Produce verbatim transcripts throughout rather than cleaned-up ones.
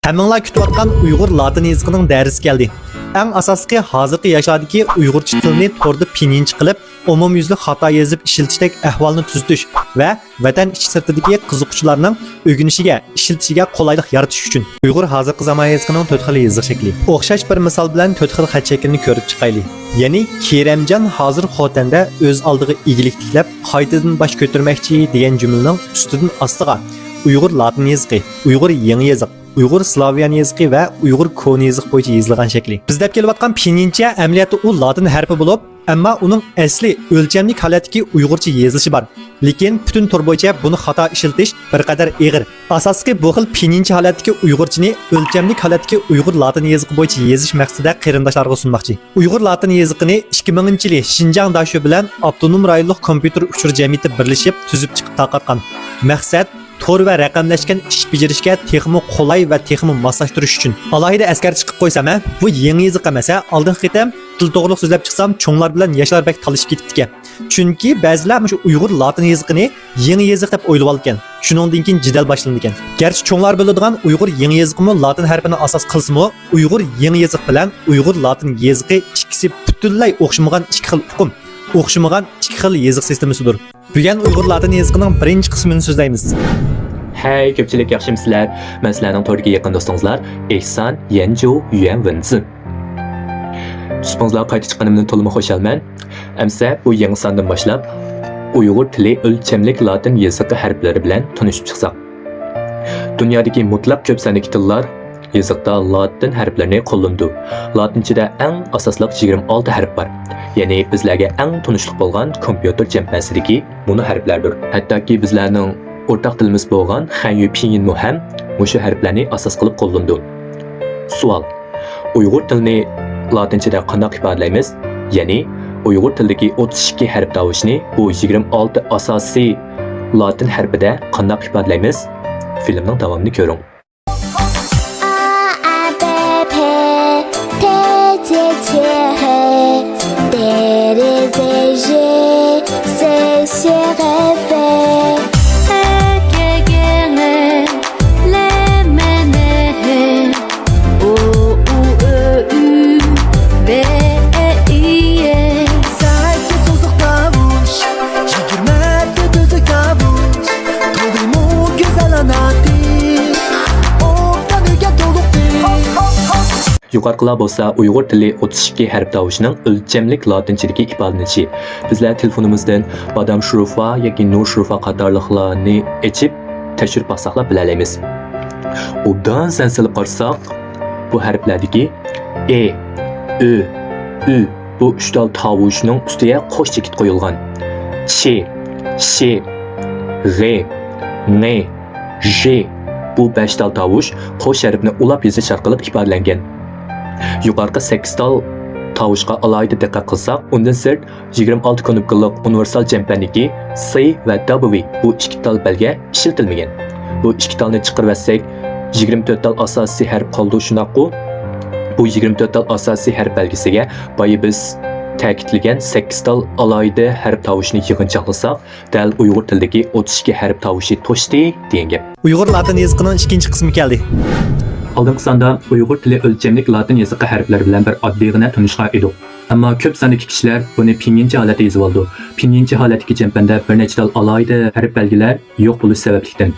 ھەممىڭلار كۈتۈۋاتقان ئۇيغۇر لاتىن يېزىقىنىڭ دەرسى كەلدى. ئەڭ ئاساسلىقى، ھازىرقى ياشلاردىكى ئۇيغۇرچە تىلنى توردا پىنيىنچە قىلىپ، ئومۇميۈزلۈك خاتا يېزىپ ئىشلىتىشتەك ئەھۋالنى تۈزىتىش ۋە ۋەتەن ئىچى سىرتىدىكى قىزىققۇچىلارنىڭ ئۆگىنىشىگە، ئىشلىتىشىگە قولايلىق يارىتىش ئۈچۈن. ئۇيغۇر ھازىرقى زامان يېزىقىنىڭ تۆت خىل يېزىق شەكلى. ئوخشاش بىر مىسال بىلەن تۆت خىل خەت شەكلىنى كۆرۈپ چىقايلى. يەنى، كېرەمجان ھازىر خوتەندە ئۆز ئالدىغا ئىگىلىك تىكلەپ، قايتىدىن باش كۆتۈرمەكچى دېگەن جۈملىنىڭ ئۈستىدىن ئاستىغا ئۇيغۇر لاتىن يېزىقى، ئۇيغۇر يېڭى يېزىق، ئۇيغۇر سلاۋيان يېزىقى ۋە ئۇيغۇر كونا يېزىق بويىچە يېزىلغان شەكلى. بىز دەپ كېلىۋاتقان پىنيىنچە ئەمەلىيەتتە ئۇ لاتىن ھەرپى بولۇپ، ئەمما ئۇنىڭ ئەسلى ئۆلچەملىك ھالەتتىكى ئۇيغۇرچە يېزىلىشى بار. لېكىن پۈتۈن تور بويىچە بۇنى خاتا ئىشلىتىش بىر قەدەر ئېغىر. ئاساسلىقى، بۇ خىل پىنيىنچە ھالەتتىكى ئۇيغۇرچىنى ئۆلچەملىك ھالەتتىكى ئۇيغۇر لاتىن يېزىقى بويىچە يېزىش مەقسىتىدە قېرىنداشلارغا سۇنماقچى. ئۇيغۇر لاتىن يېزىقىنى ئىككى مىڭىنچى يىلى شىنجاڭ داشۆ بىلەن ئاپتونوم رايونلۇق كومپيۇتېر ئۇچۇر جەمئىيىتى بىرلىشىپ تۈزۈپ چىقىپ تارقاتقان. مەقسەت، تور ۋە رەقەملەشكەن ئىش بېجىرىشكە تېخىمۇ قولاي ۋە تېخىمۇ ماسلاشتۇرۇش ئۈچۈن. ئالاھىدە ئەسكەرتىش قىلىپ قويسام، ھە، بۇ يېڭى يېزىق ئەمەس، ھە. ئالدىنقى قېتىم تىل توغرىلىق سۆزلەپ چىقسام، چوڭلار بىلەن ياشلار بەك تالىشىپ كېتىپتىكەن. چۈنكى بەزىلەر مۇشۇ ئۇيغۇر لاتىن يېزىقىنى يېڭى يېزىق دەپ ئويلىۋالىدىكەن. شۇنىڭدىن كېيىن جېدەل باشلىنىدىكەن. گەرچە چوڭلار بىلىدىغان ئۇيغۇر يېڭى يېزىقىمۇ لاتىن ھەرپىنى ئاساس قىلسىمۇ، ئۇيغۇر يېڭى يېزىق بىلەن ئۇيغۇر لاتىن يېزىقى ئىككىسى پۈتۈنلەي ئوخشىمىغان ئىككى خىل ئۇقۇم، ئوخشىمىغان ئىككى خىل يېزىق سىستېمىسىدۇر. بۈگۈن ئۇيغۇر لاتىن يېزىقىنىڭ بىرىنچى قىسمىنى سۆزلەيمىز. ھەي، كۆپچىلىك ياخشىمۇسىلەر؟ مەن سىلەرنىڭ توردىكى يېقىن دوستۇڭلار ئېھسان يەنجۇ يۈەن ۋېنزى. سۈپىڭىزلارغا قايتا چىققىنىمدىن تولىمۇ خۇشالمەن. ئەمسە بۇ يېڭى ساندىن باشلاپ ئۇيغۇر تىلى ئۆلچەملىك لاتىن يېزىقى ھەرپلىرى بىلەن تونۇشۇپ چىقساق. دۇنيادىكى مۇتلەق كۆپ ساندىكى تىللار يېزىقتا لاتىن ھەرپلىرىنى قوللىنىدۇ. لاتىنچىدە ئەڭ ئاساسلىق يىگىرمە ئالتە ھەرپ بار. يەنى بىزلەرگە ئەڭ تونۇشلۇق بولغان كومپيۇتېر جەمپەسىدىكى مۇنۇ ھەرپلەردۇر. ھەتتاكى بىزلەرنىڭ ئورتاق تىلىمىز بولغان خەنيۈ پىنيىنمۇ ھەم مۇشۇ ھەرپلەرنى ئاساس قىلىپ قوللىنىدۇ. سوئال. ئۇيغۇر تىلىنى لاتىنچىدە قانداق ئىپادىلەيمىز؟ يەنى ئۇيغۇر تىلىدىكى ئوتتۇز ئىككى ھەرپ تاۋۇشىنى بۇ يىگىرمە ئالتە ئاساسىي لاتىن ھەرپىدە قانداق ئىپادىلەيمىز؟ فىلىمنىڭ داۋامىنى كۆرۈڭ. A, A, B, B, P, T, C, H, D, D, Z, J, C, C, F, G, G, L, M, N، O, U, Ö, Ü, V, E, I, E. سەككىز سوزۇق تاۋۇش، يىگىرمە تۆت ئۈزۈك تاۋۇش، تولىمۇ گۈزەل ئانا تىل، ئوبدان ئۆگەن تولۇق تىل. يۇقىرىقىلار بولسا ئۇيغۇر تىلى ئوتتۇز ئىككى ھەرپ تاۋۇشىنىڭ ئۆلچەملىك لاتىنچىدىكى ئىپادىلىنىشى. بىزلەر تېلېفونىمىزدىن بادام شۇرۇفا ياكى نۇر شۇرۇفا قاتارلىقلارنى ئېچىپ، تەكشۈرۈپ باقساقلا بىلەلەيمىز. ئوبدان سەنسىلىپ قارىساق، بۇ ھەرپلەردىكى ئې، ئۆ، ئۈ بۇ ئۈچ تال تاۋۇشنىڭ ئۈستىگە قوش چېكىت قويۇلغان. چې، شې، غې، ڭې، ژې بۇ بەش تال تاۋۇش قوش ھەرپنى ئۇلاپ يېزىش ئارقىلىق ئىپادىلەنگەن. يۇقىرىقى سەككىز تال تاۋۇشقا ئالاھىدە دىققەت قىلساق، ئۇندىن سىرت، يىگىرمە ئالتە كۇنۇپكىلىق ئۇنىۋېرسال جەمپەندىكى سى ۋە دابليۇ بۇ ئىككى تال بەلگە ئىشلىتىلمىگەن. بۇ ئىككى تالنى چىقىرىۋەتسەك، يىگىرمە تۆت تال ئاساسىي ھەرپ قالىدۇ، شۇنداققۇ؟ بۇ يىگىرمە تۆت تال ئاساسىي ھەرپ بەلگىسىگە بايا بىز تەكىتلىگەن سەككىز تال ئالاھىدە ھەرپ تاۋۇشنى يىغىنچاقلىساق، دەل ئۇيغۇر تىلىدىكى ئوتتۇز ئىككى ھەرپ تاۋۇشى توشتى دېگەن گەپ. ئۇيغۇر لاتىن يېزىقىنىڭ ئىككىنچى قىسمى كەلدى. ئالدىنقى ساندا ئۇيغۇر تىلى ئۆلچەملىك لاتىن يېزىقى ھەرپلىرى بىلەن بىر ئاددىيغىنە تونۇشقان ئىدۇق. ئەمما كۆپ ساندىكى كىشىلەر بۇنى پىنيىنچە ھالەتتە يېزىۋالىدۇ. پىنيىنچە ھالەتتىكى جەمپەندە بىر نەچچە تال ئالاھىدە ھەرپ بەلگىلەر يوق بولۇش سەۋەبلىكتىن.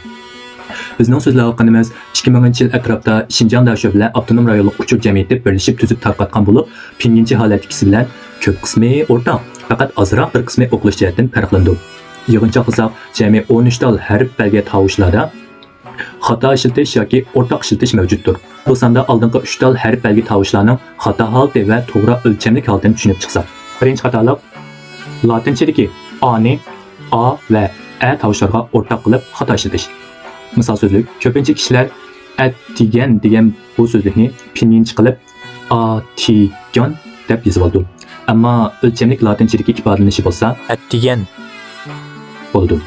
بىزنىڭ سۆزلەۋاتقىنىمىز ئىككى مىڭىنچى يىل ئەتراپتا شىنجاڭ داشۆ بىلەن ئاپتونوم رايونلۇق ئۇچۇر جەمئىيىتى بىرلىشىپ تۈزۈپ تارقاتقان بولۇپ، پىنيىنچە ھالەتتىكىسى بىلەن كۆپ قىسمى ئورتاق، پەقەت ئازراق بىر قىسمى ئوخشاش جەھەتتىن پەرقلىنىدۇ. يىغىنچاقلىساق، جەمئىي ئون ئۈچ تال ھەرپ بەلگە تاۋۇشلاردا خاتا ئىشلىتىش ياكى ئورتاق ئىشلىتىش مەۋجۇتتۇر. بۇ ساندا ئالدىنقى ئۈچ تال ھەرپ بەلگە تاۋۇشلارنىڭ خاتا ھالىتى ۋە توغرا ئۆلچەملىك ھالىتىنى چۈشىنىپ چىقساق. بىرىنچى خاتالىق، لاتىنچىدىكى ئانى ئا ۋە ئە تاۋۇشلارغا ئورتاق قىلىپ خاتا ئىشلىتىش. مىسال سۆزلۈك، كۆپىنچە كىشىلەر ئەتىگەن دېگەن بۇ سۆزلۈكنى پىنيىنچە قىلىپ ئاتىگيون دەپ يېزىۋالىدۇ. ئەمما ئۆلچەملىك لاتىنچىدىكى ئىپادىلىنىشى بولسا ئەتىگەن بولىدۇ.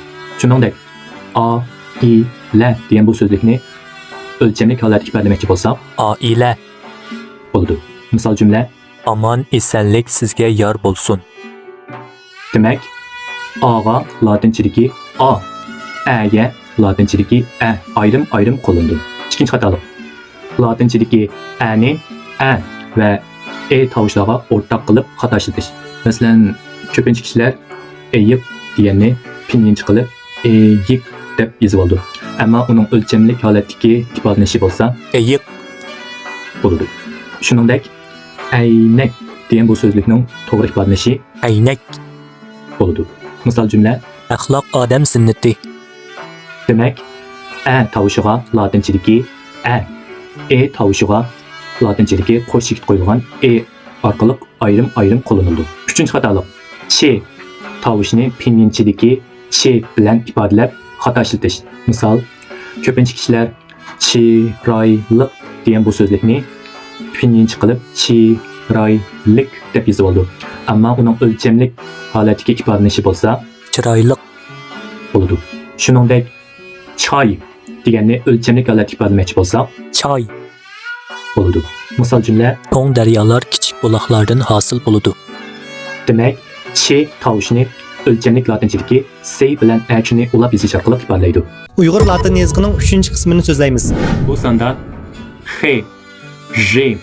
شۇنىڭدەك، ئائىلە دېگەن بۇ سۆزلۈكنى ئۆلچەملىك ھالەتتە ئىپادىلىمەكچى بولساق، ئائىلە بولىدۇ. مىسال جۈملە، ئامان ئېسەنلىك سىزگە يار بولسۇن. دېمەك، ئاغا لاتىنچىدىكى ئا، ئەگە لاتىنچىدىكى ئە ئايرىم-ئايرىم قوللىنىدۇ. ئىككىنچى خاتالىق. لاتىنچىدىكى ئەنى ئە ۋە ئې تاۋۇشلارغا ئورتاق قىلىپ خاتا ئىشلىتىش. مەسىلەن، كۆپىنچە كىشىلەر ئېيىق دېگەننى پىنيىنچە قىلىپ ئېيىك دەپ يېزىۋالىدۇ. ئەمما ئۇنىڭ ئۆلچەملىك ھالەتتىكى ئىپادىلىنىشى بولسا ئېيىق بولىدۇ. شۇنىڭدەك ئەينەك دېگەن بۇ سۆزلۈكنىڭ توغرا ئىپادىلىنىشى ئەينەك بولىدۇ. مىسال جۈملە. ئەخلاق ئادەم زىننىتى. دېمەك، ئە تاۋۇشىغا لاتىنچىدىكى ئە، ئې تاۋۇشىغا لاتىنچىدىكى قوش چېكىت قويۇلغان ئې ئارقىلىق ئايرىم-ئايرىم قوللىنىلىدۇ. ئۈچىنچى خاتالىق، چ تاۋۇشىنى پىنيىنچىدىكى چى بىلەن ئىپادىلەپ خاتا ئىشلىتىش. مىسال، كۆپىنچە كىشىلەر چىرايلىق دېگەن بۇ سۆزلۈكنى پىنيىنچە قىلىپ چىرايلىك دەپ يېزىۋالىدۇ. ئەمما ئۇنىڭ ئۆلچەملىك ھالەتتىكى ئىپادىلىنىشى بولسا چىرايلىق بولىدۇ. شۇنىڭدەك چاي دېگەننى ئۆلچەملىك ھالەتتە ئىپادىلىمەكچى بولساق چاي بولىدۇ. مىسال جۈملە. چوڭ دەريالار كىچىك بۇلاقلاردىن ھاسىل بولىدۇ. دېمەك، چ تاۋۇشىنى ئۆلچەملىك لاتىنچىدىكى سى بىلەن ئەچنى ئۇلاپ يېزىش ئارقىلىق ئىپادىلەيدۇ. ئۇيغۇر لاتىن يېزىقىنىڭ ئۈچىنچى قىسمىنى سۆزلەيمىز. بۇ ساندا خ، ژ،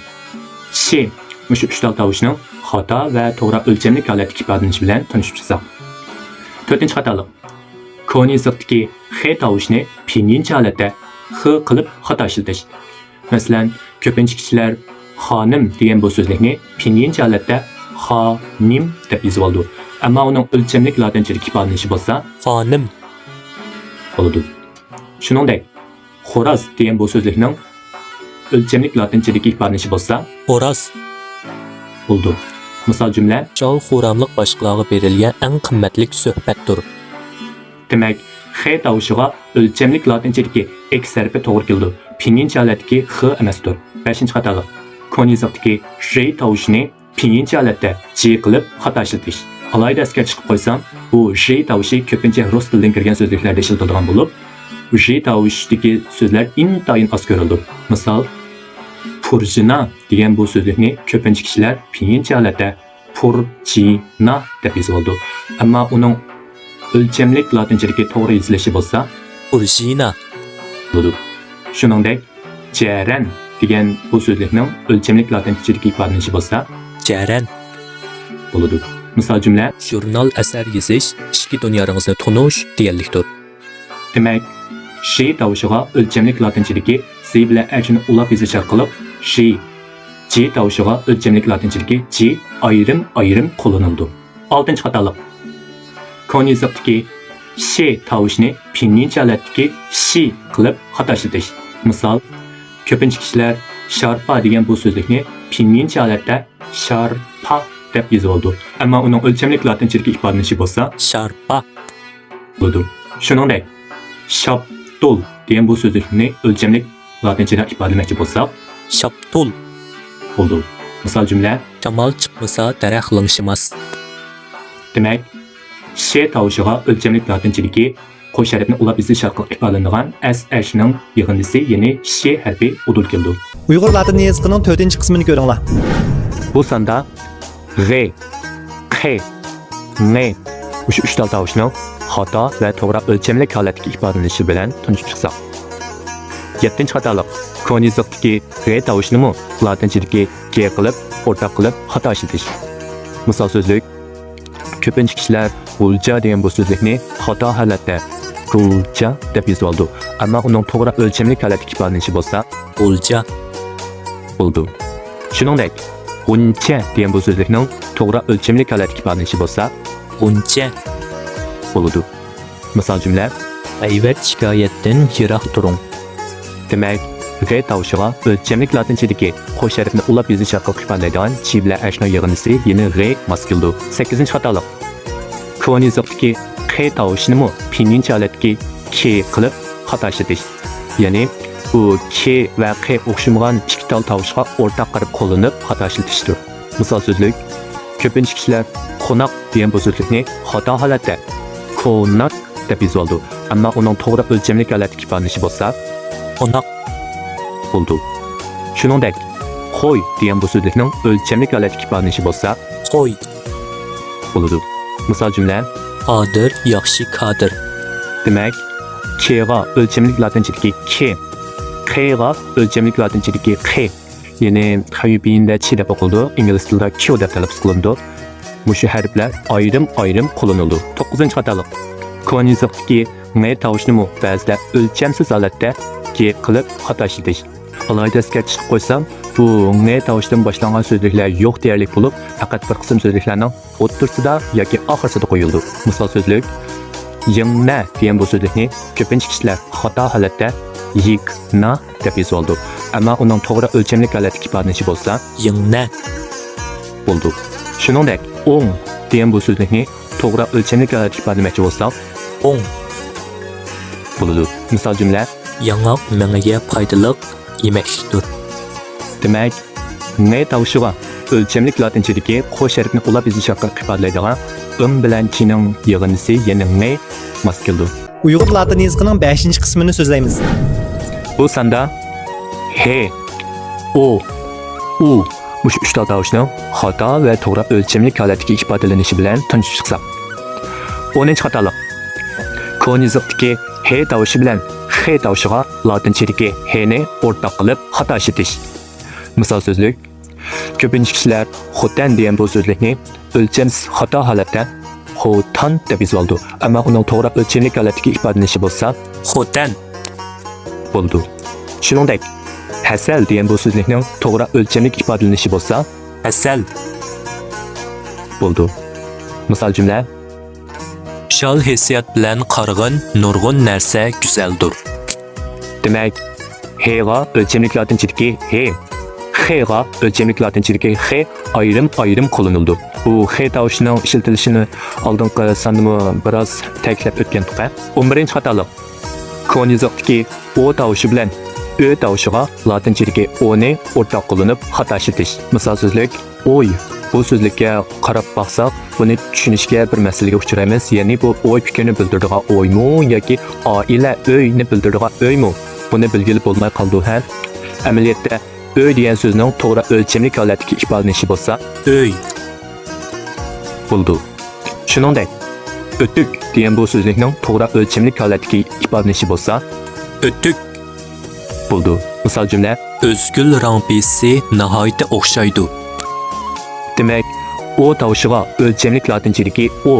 چ مۇشۇ ئۈچ تال تاۋۇشنىڭ خاتا ۋە توغرا ئۆلچەملىك ھالەتتىكى ئىپادىلىنىشى بىلەن تونۇشۇپ چىقساق. تۆتىنچى خاتالىق. كونا يېزىقتىكى خ تاۋۇشىنى پىنيىنچە ھالەتتە خ قىلىپ خاتا ئىشلىتىش. مەسىلەن، كۆپىنچە كىشىلەر خانىم دېگەن بۇ سۆزلۈكنى پىنيىنچە ھالەتتە خانىم دەپ يېزىۋالىدۇ. ئەمما ئۇنىڭ ئۆلچەملىك لاتىنچىدىكى ئىپادىلىنىشى بولسا خانىم بولىدۇ. شۇنىڭدەك، خوراز دېگەن بۇ سۆزلۈكنىڭ ئۆلچەملىك لاتىنچىدىكى ئىپادىلىنىشى بولسا خوراز بولىدۇ. مىسال جۈملە. خۇشال-خۇراملىق باشقىلارغا بېرىلگەن ئەڭ قىممەتلىك سۆھبەتتۇر. دېمەك، خ تاۋۇشىغا ئۆلچەملىك لاتىنچىدىكى ئېكس ھەرپى توغرا كېلىدۇ. پىنيىنچە ھالەتتىكى خ ئەمەستۇر. بەشىنچى خاتالىق. كونا يېزىقتىكى ژ تاۋۇشىنى پىنيىنچە ھالەتتە جى قىلىپ خاتا ئىشلىتىش. ئالاھىدە ئەسكەرتىشكە قويسام، بۇ ژ تاۋۇشى كۆپىنچە رۇس تىلىدىن كىرگەن سۆزلۈكلەردە ئىشلىتىلىدىغان بولۇپ، ژ تاۋۇشىدىكى سۆزلەر ئىنتايىن ئاز كۆرۈلىدۇ. مىسال، پۇرژىنا دېگەن بۇ سۆزلۈكنى كۆپىنچە كىشىلەر پىنيىنچە ھالەتتە پۇرجىنا دەپ يېزىۋالىدۇ. ئەمما ئۇنىڭ ئۆلچەملىك لاتىنچىدىكى توغرا يېزىلىشى بولسا پۇرژىنا بولىدۇ. شۇنىڭدەك، جەرەن دېگەن بۇ سۆزلۈكنىڭ ئۆلچەملىك لاتىنچىدىكى ئىپادىلىنىشى بولسا جەرەن بولىدۇ. مىسال جۈملە. ژۇرنال ئەسەر يېزىش ئىچكى دۇنياڭىزنى تونۇش دېگەنلىكتۇر. دېمەك، ژ تاۋۇشىغا ئۆلچەملىك لاتىنچىدىكى زى بىلەن ئەچنى ئۇلاپ يېزىش ئارقىلىق ژ، جى تاۋۇشىغا ئۆلچەملىك لاتىنچىدىكى جى ئايرىم-ئايرىم قوللىنىلىدۇ. ئالتىنچى خاتالىق. كونا يېزىقتىكى ش تاۋۇشىنى پىنيىنچە ھالەتتىكى شى قىلىپ خاتا ئىشلىتىش. مىسال، كۆپىنچە كىشىلەر شارپا دېگەن بۇ سۆزلۈكنى پىنيىنچە ھالەتتە شارپا دەپ يېزىۋالىدۇ. ئەمما ئۇنىڭ ئۆلچەملىك لاتىنچىدىكى ئىپادىلىنىشى بولسا شارپا بولىدۇ. شۇنىڭدەك، شاپتۇل دېگەن بۇ سۆزلۈكنى ئۆلچەملىك لاتىنچىدا ئىپادىلىمەكچى بولساق شاپتۇل بولىدۇ. مىسال جۈملە. شامال چىقمىسا، دەرەخ لىڭشىماس. دېمەك، ش تاۋۇشىغا ئۆلچەملىك لاتىنچىدىكى قوش ھەرپنى ئۇلاپ يېزىش ئارقىلىق ئىپادىلىنىدىغان ئەس ئەشنىڭ يىغىندىسى، يەنى ش ھەرپى ئۇدۇل كېلىدۇ. ئۇيغۇر لاتىن يېزىقىنىڭ تۆتىنچى قىسمىنى كۆرۈڭلار. بۇ ساندا غ، قې، ڭې، مۇشۇ ئۈچ تال تاۋۇشنىڭ خاتا ۋە توغرا ئۆلچەملىك ھالەتتىكى ئىپادىلىنىشى بىلەن تونۇشۇپ چىقساق. يەتتىنچى خاتالىق، كونا يېزىقتىكى غ تاۋۇشىنىمۇ لاتىنچىدىكى گ قىلىپ، ئورتاق قىلىپ خاتا ئىشلىتىش. مىسال سۆزلۈك، كۆپىنچە كىشىلەر غۇلجا دېگەن بۇ سۆزلۈكنى خاتا ھالەتتە گۇلجا دەپ يېزىۋالىدۇ. ئەمما ئۇنىڭ توغرا ئۆلچەملىك ھالەتتىكى ئىپادىلىنىشى بولسا غۇلجا بولىدۇ. شۇنىڭدەك، غۇنچە دېگەن بۇ سۆزلۈكنىڭ توغرا ئۆلچەملىك ھالەتتىكى ئىپادىلىنىشى بولسا غۇنچە بولىدۇ. مىسال جۈملە. غەيۋەت، شىكايەتتىن يىراق تۇرۇڭ. دېمەك، غ تاۋۇشىغا ئۆلچەملىك لاتىنچىدىكى قوش ھەرپنى ئۇلاپ يېزىش ئارقىلىق ئىپادىلەيدىغان چى بىلەن ئەشنىڭ يىغىندىسى، يەنى غ ماس كېلىدۇ. سەككىزىنچى خاتالىق. كونا يېزىقتىكى ق تاۋۇشىنىمۇ پىنيىنچە ھالەتتىكى ك قىلىپ خاتا ئىشلىتىش. يەنى بۇ ك ۋە ق ئوخشىمىغان ئىككى تال تاۋۇشقا ئورتاق قىلىپ قوللىنىپ خاتا ئىشلىتىشتۇر. مىسال سۆزلۈك، كۆپىنچە كىشىلەر قوناق دېگەن بۇ سۆزلۈكنى خاتا ھالەتتە كوناك دەپ يېزىۋالىدۇ. ئەمما ئۇنىڭ توغرا ئۆلچەملىك ھالەتتىكى ئىپادىلىنىشى بولسا قوناق بولىدۇ. شۇنىڭدەك، قوي دېگەن بۇ سۆزلۈكنىڭ ئۆلچەملىك ھالەتتىكى ئىپادىلىنىشى بولسا قوي بولىدۇ. مىسال جۈملە. قادىر، ياخشى كادىر. دېمەك، كغا ئۆلچەملىك لاتىنچىدىكى ك، ق قغا ئۆلچەملىك لاتىنچىدىكى قې، يەنى خەيبىيىندە چى دەپ ئوقۇلىدۇ، ئىنگلىز تىلىدا كيو دەپ تەلەپپۇز قىلىنىدۇ. مۇشۇ ھەرپلەر ئايرىم-ئايرىم قوللىنىلىدۇ. توققۇزىنچى خاتالىق. كونا يېزىقتىكى ڭ تاۋۇشىنىمۇ بەزىدە ئۆلچەمسىز ھالەتتە گ قىلىپ خاتا ئىشلىتىش. ئالاھىدە ئەسكەرتىش قىلىپ قويسام، بۇ ڭ تاۋۇشىدىن باشلانغان سۆزلۈكلەر يوق دېيەرلىك بولۇپ، پەقەت بىر قىسىم سۆزلۈكلەرنىڭ ئوتتۇرىسىدا ياكى ئاخىرسىدا قويۇلىدۇ. مىسال سۆزلۈك، يىڭنە دېگەن بۇ سۆزلۈكنى كۆپىنچە كىشىلەر خاتا ھالەتتە يىكنا دەپ يېزىۋالىدۇ. ئەمما ئۇنىڭ توغرا ئۆلچەملىك ھالەتتىكى ئىپادىلىنىشى بولسا يىڭنە بولىدۇ. شۇنىڭدەك، ئوڭ دېگەن بۇ سۆزلۈكنى توغرا ئۆلچەملىك ھالەتتە ئىپادىلىمەكچى بولساق، ئوڭ بولىدۇ. مىسال جۈملە. ياڭاق مېڭىگە پايدىلىق يېمەكلىكتۇر. دېمەك، ڭ تاۋۇشىغا ئۆلچەملىك لاتىنچىدىكى قوش ھەرپنى ئۇلاپ يېزىش ئارقىلىق ئىپادىلەيدىغان ئىڭ بىلەن چىنىڭ يىغىندىسى، يەنى ڭ ماس كېلىدۇ. ئۇيغۇر لاتىن يېزىقىنىڭ بەشىنچى قىسمىنى سۆزلەيمىز. بۇ ساندا ھ، ئو، ئۇ، مۇشۇ ئۈچ تال تاۋۇشنىڭ خاتا ۋە توغرا ئۆلچەملىك ھالەتتىكى ئىپادىلىنىشى بىلەن تونۇشۇپ چىقساق. ئونىنچى خاتالىق. كونا يېزىقتىكى ھ تاۋۇشى بىلەن خ تاۋۇشىغا لاتىنچىدىكى ھنى ئورتاق قىلىپ خاتا ئىشلىتىش. مىسال سۆزلۈك، كۆپىنچە كىشىلەر خوتەن دېگەن بۇ سۆزلۈكنى ئۆلچەمسىز خاتا ھالەتتە خوتان دەپ يېزىۋالىدۇ. ئەمما ئۇنىڭ توغرا ئۆلچەملىك ھالەتتىكى ئىپادىلىنىشى بولسا خوتەن بولىدۇ. شۇنىڭدەك، ھەسەل دېگەن بۇ سۆزلۈكنىڭ توغرا ئۆلچەملىك ئىپادىلىنىشى بولسا ھەسەل بولىدۇ. مىسال جۈملە. خۇشال ھېسسىيات بىلەن قارىغىن نۇرغۇن نەرسە گۈزەلدۇر. دېمەك، ھغا ئۆلچەملىك لاتىنچىدىكى ھ، خغا ئۆلچەملىك لاتىنچىدىكى خ ئايرىم-ئايرىم قوللىنىلىدۇ. بۇ خ تاۋۇشىنىڭ ئىشلىتىلىشىنى ئالدىنقى ساندىمۇ بىراز تەكىتلەپ ئۆتكەنتۇق. ئون بىرىنچى خاتالىق. كونا يېزىقتىكى ئو تاۋۇشى بىلەن ئۆ تاۋۇشىغا لاتىنچىدىكى ئونى ئورتاق قوللىنىپ خاتا ئىشلىتىش. مىسال سۆزلۈك، ئوي. بۇ سۆزلۈككە قاراپ باقساق، بۇنى چۈشىنىشكە بىر مەسىلىگە ئۇچرايمىز. يەنى بۇ ئوي پىكىرنى بىلدۈرىدىغان ئويمۇ ياكى ئائىلە ئۆينى بىلدۈرىدىغان ئۆيمۇ؟ بۇنى بىلگىلى بولماي قالىدۇ ھە. ئەمەلىيەتتە، ئۆي دېگەن سۆزنىڭ توغرا ئۆلچەملىك ھالەتتىكى ئىپادىلىنىشى بولسا ئۆي بولىدۇ. شۇنىڭدەك، ئۆتۈك دېگەن بۇ سۆزلۈكنىڭ توغرا ئۆلچەملىك ھالەتتىكى ئىپادىلىنىشى بولسا ئۆتۈك بولىدۇ. مىسال جۈملە. ئۆزگۈل رامپىسى ناھايىتى ئوخشايدۇ. دېمەك، ئو تاۋۇشىغا ئۆلچەملىك لاتىنچىدىكى ئو،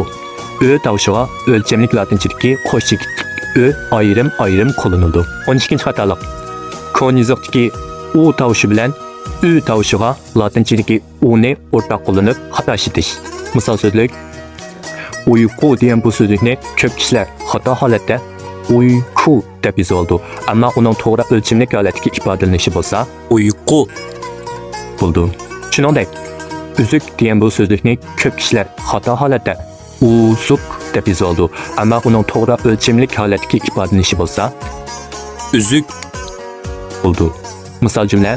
ئۆ تاۋۇشىغا ئۆلچەملىك لاتىنچىدىكى قوش چېكىتلىك ئۆ ئايرىم-ئايرىم قوللىنىلىدۇ. ئون ئىككىنچى خاتالىق. كونا يېزىقتىكى ئۇ تاۋۇشى بىلەن ئۈ تاۋۇشىغا لاتىنچىدىكى ئۇنى ئورتاق قوللىنىپ خاتا ئىشلىتىش. مىسال سۆزلۈك، ئۇيقۇ دېگەن بۇ سۆزلۈكنى كۆپ كىشىلەر خاتا ھالەتتە ئۇيكۇ دەپ يېزىۋالىدۇ. ئەمما ئۇنىڭ توغرا ئۆلچەملىك ھالەتتىكى ئىپادىلىنىشى بولسا ئۇيقۇ بولىدۇ. شۇنىڭدەك، ئۈزۈك دېگەن بۇ سۆزلۈكنى كۆپ كىشىلەر خاتا ھالەتتە ئۇزۇك دەپ يېزىۋالىدۇ. ئەمما ئۇنىڭ توغرا ئۆلچەملىك ھالەتتىكى ئىپادىلىنىشى بولسا ئۈزۈك بولىدۇ. مىسال جۈملە.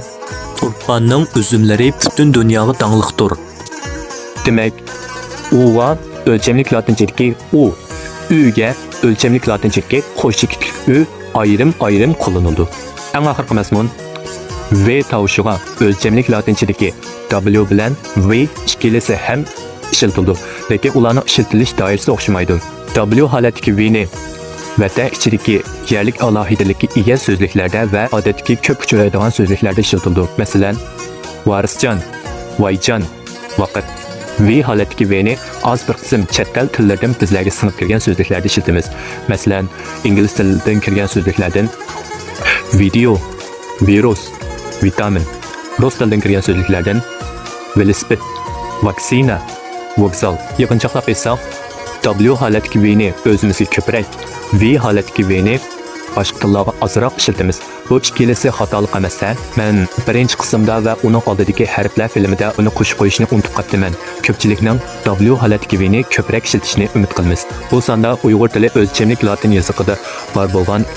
تۇرپاننىڭ ئۈزۈملىرى پۈتۈن دۇنياغا داڭلىقتۇر. دېمەك، ئۇغا ئۆلچەملىك لاتىنچىدىكى ئۇ، ئۈگە ئۆلچەملىك لاتىنچىدىكى قوش چېكىتلىك ئۈ ئايرىم-ئايرىم قوللىنىلىدۇ. ئەڭ ئاخىرقى مەزمۇن، ۋ تاۋۇشىغا ئۆلچەملىك لاتىنچىدىكى دابليۇ بىلەن ۋ ئىككىلىسى ھەم ئىشلىتىلىدۇ، لېكىن ئۇلارنىڭ ئىشلىتىلىش دائىرىسى ئوخشىمايدۇ. دابليۇ ھالەتتىكى ۋنى ۋەتەن ئىچىدىكى يەرلىك ئالاھىدىلىككە ئىگە سۆزلۈكلەردە ۋە ئادەتتىكى كۆپ ئۇچرايدىغان سۆزلۈكلەردە ئىشلىتىلىدۇ. مەسىلەن، ۋارىسجان، ۋايجان، ۋاقىت. ۋ ھالەتتىكى ۋنى ئاز بىر قىسىم چەت ئەل تىللىرىدىن بىزلەرگە سىڭىپ كىرگەن سۆزلۈكلەردە ئىشلىتىمىز. مەسىلەن، ئىنگلىز تىلىدىن كىرگەن سۆزلۈكلەردىن ۋىدېئو، ۋىرۇس، ۋىتامىن. رۇس تىلىدىن كىرگەن سۆزلۈكلەردىن ۋېلىسىپىت، ۋاكسىنا، ۋوگزال. يىغىنچاقلاپ ئېيتساق، دابليۇ ھالەتتىكى ۋنى ئۆزىمىزگە كۆپرەك، ۋ ھالەتتىكى ۋنى باشقا تىللارغا ئازراق ئىشلىتىمىز. بۇ ئىككىلىسى خاتالىق ئەمەس ھە؟ مەن بىرىنچى قىسىمدا ۋە ئۇنىڭ ئالدىدىكى ھەرپلەر فىلىمىدە ئۇنى قوشۇپ قويۇشنى ئۇنتۇپ قاپتىمەن. كۆپچىلىكنىڭ دابليۇ ھالەتتىكى ۋنى كۆپرەك ئىشلىتىشىنى ئۈمىد قىلىمىز. بۇ ساندا ئۇيغۇر تىلى ئۆلچەملىك لاتىن يېزىقىدا بار بولغان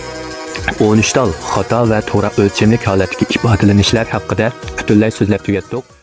ئون ئۈچ تال خاتا ۋە توغرا ئۆلچەملىك ھالەتتىكى ئىپادىلىنىشلەر ھەققىدە پۈتۈنلەي سۆزلەپ تۈگەتتۇق.